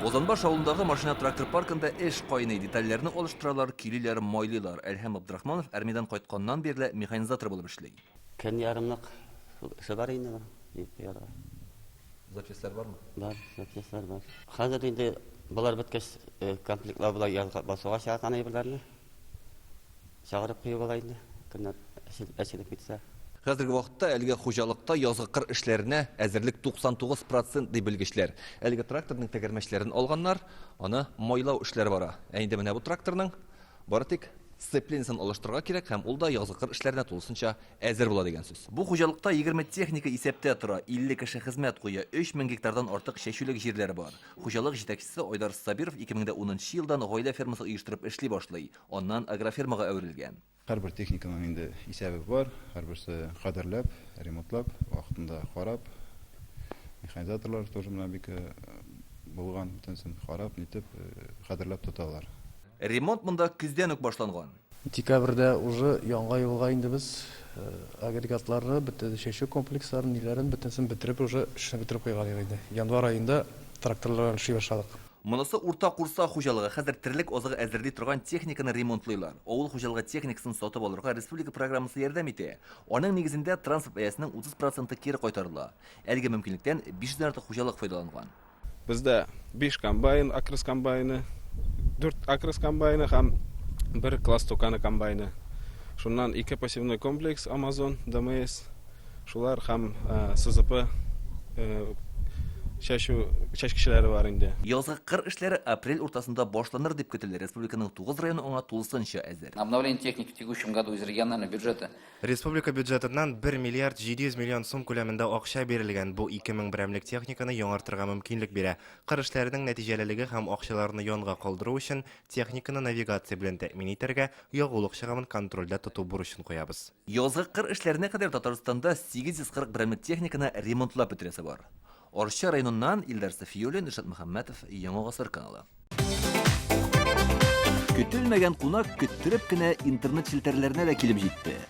Бозанбаш авылындагы машина-трактор паркында эш кайный. Детальләрне алыштыралар, көйлиләр, майлыйлар. Әлһәм Абдрахманов армиядән кайтканнан бирле механизатор булып эшли. Көн ярымлык эше бар инде моның, дип куярга. Запчастьлар бармы? Бар, запчастьлар бар. Хәзер инде болар беткәч, комплектлау була, язга басуга чыгарган әйберләрне. Чыгарып кую була инде, көннәр әчелеп китсә. Хәзерге вакытта әлеге хуҗалыкта язгы кыр эшләренә әзерлек 99 процент, ди белгечләр. Әлеге тракторның тәгәрмәчләрен алганнар, аны майлау эшләре бара. Ә инде менә бу тракторның бары тик сцеплениесен алыштырырга кирәк һәм ул да язгы кыр эшләренә тулысынча әзер була дигән сүз. Бу хуҗалыкта 20 техника исәптә тора, 50 кеше хезмәт куя, 3000 гектардан артык чәчүлек җирләре бар. Хуҗалык җитәкчесе Айдар Сабиров 2010 елдан гаилә фермасы оештырып эшли башлый. Аннан агрофирмага әверелгән. Һәрбер техниканың инде исәбе бар, һәрберсе кадерләп, ремонтлап, вакытында карап, механизаторлар тоже менә бик булган, бөтенесен карап, нитеп, кадерләп тоталар. Ремонт монда көздән үк башланган. Декабрьдә уже яңа елга инде без агрегатларны, бөтен чәчү комплексларын, ниләрен, бөтенесен бетереп уже эшне бетереп куйган идек инде. Январь аенда тракторлар белән эшли башладык. Монысы Урта Курса хуҗалыгы. Хәзер терлек азыгы әзерли торган техниканы ремонтлыйлар. Авыл хуҗалыгы техникасын сатып алырга республика программасы ярдәм итә. Аның нигезендә транспорт бәясенең 30 проценты кире кайтарыла. Әлеге мөмкинлектән 500 дән артык хуҗалык файдаланган. Бездә биш комбайн, Акрос комбайны, дүрт Акрос комбайны һәм бер класс Тукана комбайны. Шуннан ике посевной комплекс Амазон, ДМС, Шулар һәм СЗП чәчү чәчкечләре бар инде. Язгы кыр эшләре апрель уртасында башланыр дип көтелә. Республиканың тугыз районы аңа тулысынча әзер. На обновление техники в текущем году из регионального бюджета. Республика бюджетыннан 1 миллиард 700 миллион сум күләмендә акча бирелгән, бу 2000 берәмлек техниканы яңартырга мөмкинлек бирә. Кыр эшләренең нәтиҗәлелеге һәм акчаларны янга калдыру өчен техниканы навигация белән тәэмин итәргә, ягулык чыгымын контрольдә тоту бурычын куябыз. Язгы кыр эшләренә кадәр Татарстанда 840 берәмлек техниканы ремонтлап бетерәсе бар. Арча районыннан Илдар Сафиуллин, Ришат Мөхәммәтов, Яңа гасыр каналы. Көтелмәгән кунак көттереп кенә интернет челтәрләренә дә килеп җитте.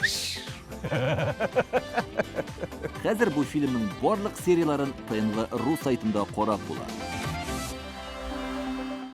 Хәзер бу фильмның барлык серияләрен ТНВ.ру сайтында карап була.